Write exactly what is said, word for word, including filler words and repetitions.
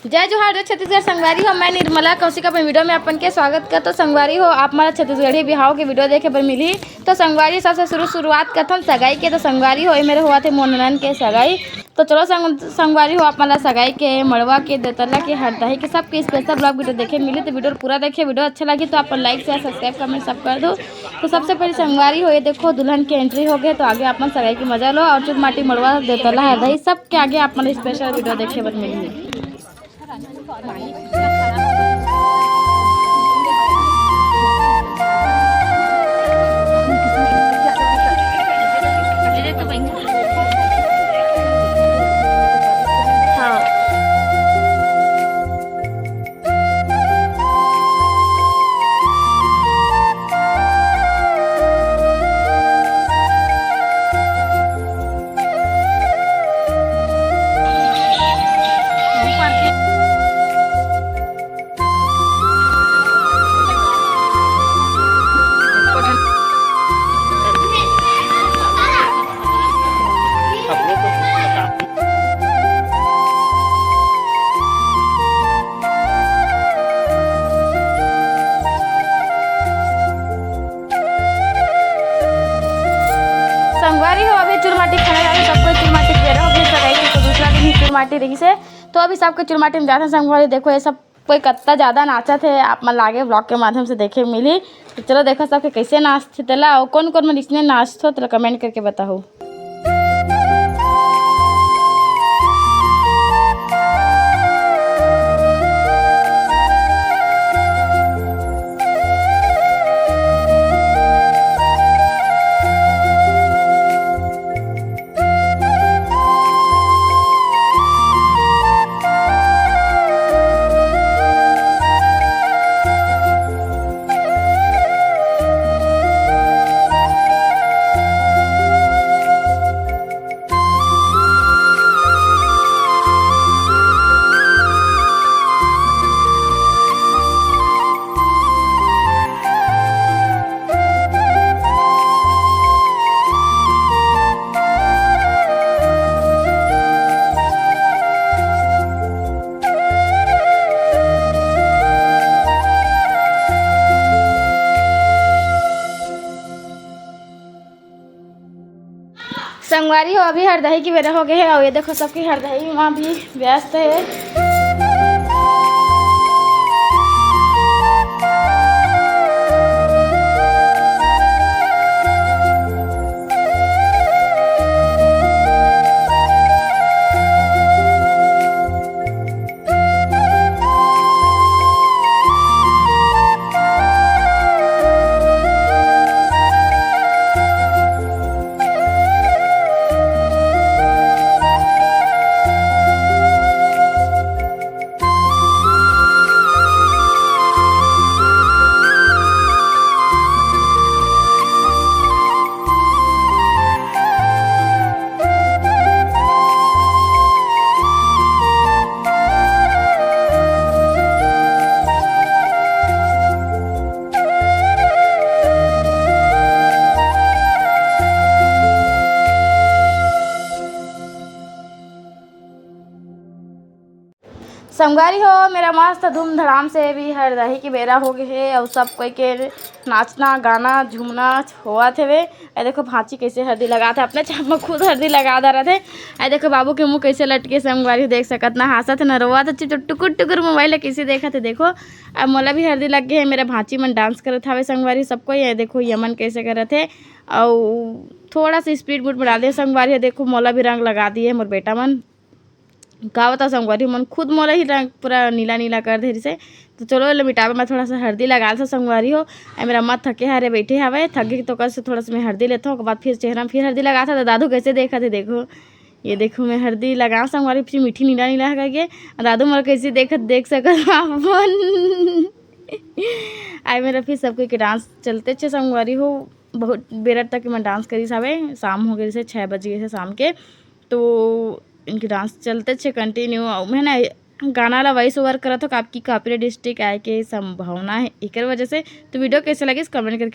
जय जोहार, जय छत्तीसगढ़। संगवारी हो, मैं निर्मला कौशिक अपन वीडियो में अपन के स्वागत करत हों। संगवारी हो, आप मन ला छत्तीसगढ़ी बिहाव के वीडियो देखे बर मिलही। तो संगवारी, सबसे शुरू शुरुआत करथन सगाई के। तो संगवारी हो, ये मेरे होवत हे मोर ननद के सगाई। तो चलो संग-, संगवारी हो, आप मन ला सगाई के, मड़वा के, देवतल्ला के, हरदही के, सबके स्पेशल ब्लॉग वीडियो देखे मिली। तो वीडियो पूरा देखे, वीडियो अच्छा लगी तो अपन लाइक, शेयर, सब्सक्राइब, कमेंट सब कर दो। तो सबसे पहले संगवारी हो, ये देखो दुल्हन के एंट्री हो गए। तो आगे आप मन सगाई के मजा लो और चुरमाटी, मड़वा, देवतल्ला, हरदही, सबके आगे आप मन स्पेशल वीडियो देखे बर मिलही। संगवारी हो, अभी चुरमाटी खाना जाथे, सबको चुरमाटी के बेरा हो गए, सगाई के तो दूसरा दिन ही चुरमाटी रही से। तो अभी सबके चुरमाटी में जाथे संगवारी। देखो, ये सब कोई कत्ता ज्यादा नाचत हे, आप मन लागे ब्लॉग के माध्यम से देखे मिली। तो चलो देखो सबके कैसे नाचथे तेला, और कौन कौन मन इसने नाचथो तेला कमेंट करके बताओ। संगवारी हो, अभी हरदही के बेरा हो गए हे, और ये देखो सबके हरदही में भी व्यस्त हे। संगवारी हो, मेरा मस्त धूमधड़ाम से भी हरदही के बेरा हो गए हे, और सब कोई के नाचना, गाना, झूमना होवत हवे। ए देखो भांची कैसे हरदी लगात हे, अपने छाप में खुद हरदी लगा दा रथे। ए देखो बाबू के मुंह कैसे लटके, संगवारी हो देख सकत ना, हंसत ना, रोवत हे, टुकुर टुकुर मोबाइल ला कैसे देखत हे। देखो अब मोला भी हरदी लग गए हे, मेरा भांची मन डांस करत हवे संगवारी। सबको ये देखो यमन कैसे करत हे, और थोड़ा सा स्पीड मूड बढ़ा दे संगवारी हो। देखो मोला भी रंग लगा दिए मोर बेटा मन। का बताओ संगवारी हो, मन खुद मोला ही रंग पूरा नीला नीला कर दे रिसे। तो चलो, एला मिटावे में थोड़ा सा हरदी लगा लेथों संगवारी हो। ए मेरा अम्मा थके हारे बैठे हवे, थक गे तो कस थोड़ा सा मैं हरदी लेथों, ओकर बाद फिर चेहरा में फिर हरदी लगाथों। तो दादू कैसे देखत हे, देखो, ये देखो मैं हरदी लगा संगवारी, फिर मीठी नीला नीला हो गए। दादू मोला कैसे देखत, देख सकत हो आप मन। आए मेरा फिर सब कोई के डांस चलते छे संगवारी हो, बहुत बेरा तक मैं डांस करिस हवे, शाम हो गए से छः बज गए से शाम के। तो इनके डांस चलते छे कंटिन्यू। और मैं ना गाना ला वॉइस ओवर करत हो, आपकी कॉपीराइट स्ट्राइक आए के संभावना है, एकर वजह से। तो वीडियो कैसे लगिस कमेंट करके